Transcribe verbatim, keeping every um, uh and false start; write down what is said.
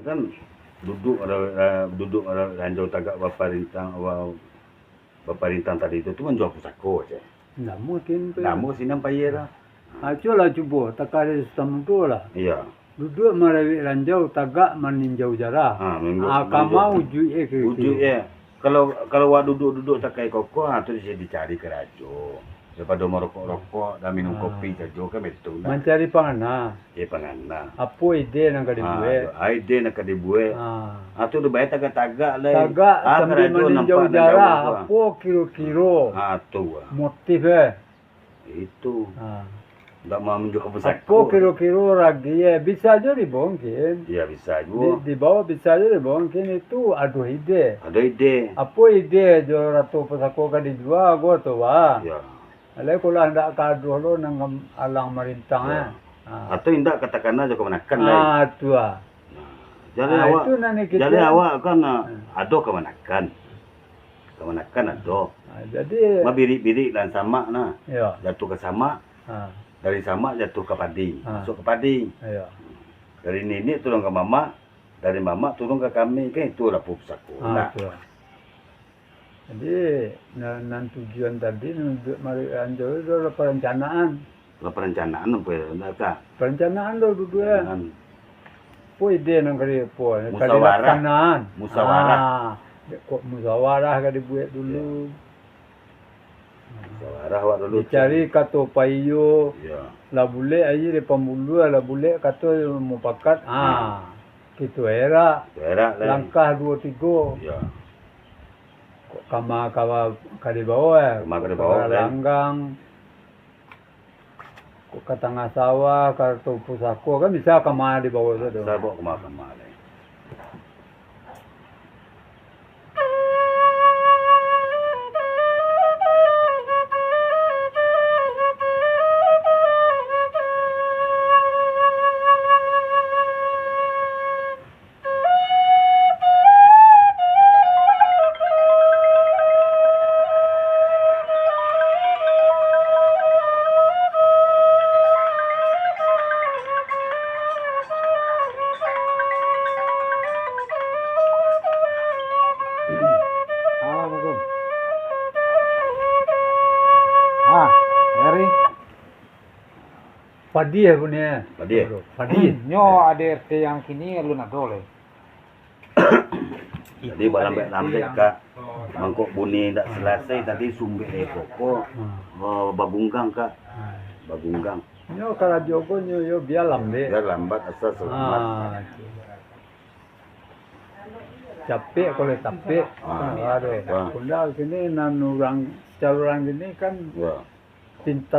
Kan duduak ra-, ra-, duduak ra-, ranjau tagak baparintang, ba-, baparintang tadi tu, tu manjua pusako se. Ndak mungkin tu. Ndak mungkin sinan payie lah. Ah, cubolah cubo, takah dari Sutan Mudo lah. Iyo. Duduak marawik ranjau, tagak maninjau jarah. Ah, minggu-, Ah, ka minggu. ma ujuik e kiro-kiro. Ujuik e. Kalau, kalau wak duduak-duduak takai kokoh, ah, tu bisa dicari karajo. Daripado marokok-rokok, dan minum Ah. kopi sajo kan betul lah. Mancari pangana. Eh, pangana. Apo ide nan ka Ah, dibuek? iyo. Ah, ide nan ka dibuek. Ah. Ah, tu dibayar tagak-tagak lai. Tagak Ah, sambil karajo maninjau nampak nan jarah. jauah tu, ah. Apo kiro-kiro Ah, tu, ah. motif e? Itu. Ah. Ndak mau manjua pusako. Apo kiro-kiro ragi e? Bisa jo dibongkin. Iyo, bisa juo. Di, dibawa bisa jo dibongkin, itu ado ide. Ado ide. Apo ide jo rato pusako ka dijua ko tu, ah? Iyo. Alai ko lah ndak ka ado lo nan alang marintang, Iyo. eh. Ah. Atau indak katakana jo kamanakan lai. Ah, tu ah. Nah, jadi Ah, awak, itu nan kito jadi awak kan, ah, Hmm. ado kamanakan. Kamanakan ado. Ah, jadi Babirik-birik dalam samak nah. Iyo. Jatuah ka samak. Ah. Dari samak jatuah ka padi. Ah. Masuak ka padi. Iyo. Dari niniak turun ka mamak, dari mamak turun ka kami, kan itu lah pusako. Ah, Nah. tu ah. Jadi, na-, nan tujuan tadi, nan duduak marawik ranjau tu adalah perencanaan. Lah perencanaan apo yo, ndak ka? Perencanaan tu duduak, eh. Perencanaan. Apo ide nan ka di-, apo, ka Musyawarah. dilaksanakan. Musyawarah. Ah, kok musyawarah ka dibuek dulu. Iyo. Musyawarah awak dulu, Dicari Cing. kato paiyo. Iyo. Lah bulek aia di pambuluah, lah bulek kato mupakat. Ah. Ah, kito erak. Kito erak, lai. Langkah duo tigo. Iyo. Kok kama ka, ka dibawa, eh? Kama ka dibawa, Ka kan? langgang. Kok ka tangah sawah, ka ateh pusako, kan bisa kama dibawa tu. Bisa bawa kama-kama, lai. Ah, Assalamualaikum. Ah, Heri. Padi ya, Bun, ya? Padi. Padi. Nyo ado R T yang kini alun ado lai. Jadi, balambek-lambek, Kak. Mangkok bunyi ndak salasai tadi, sumbek dari pokok. Hmm. Oh, bagunggang, Kak. Hmm. Bagunggang. Nyo karajo ko nyo yo bia lambek. Bia lambat, asal salamat. Ah, itu. Capek kalau capek. Ah. Ah, aduh. Wah. Kunda kini nan urang, secara urang kini kan Ya. pintas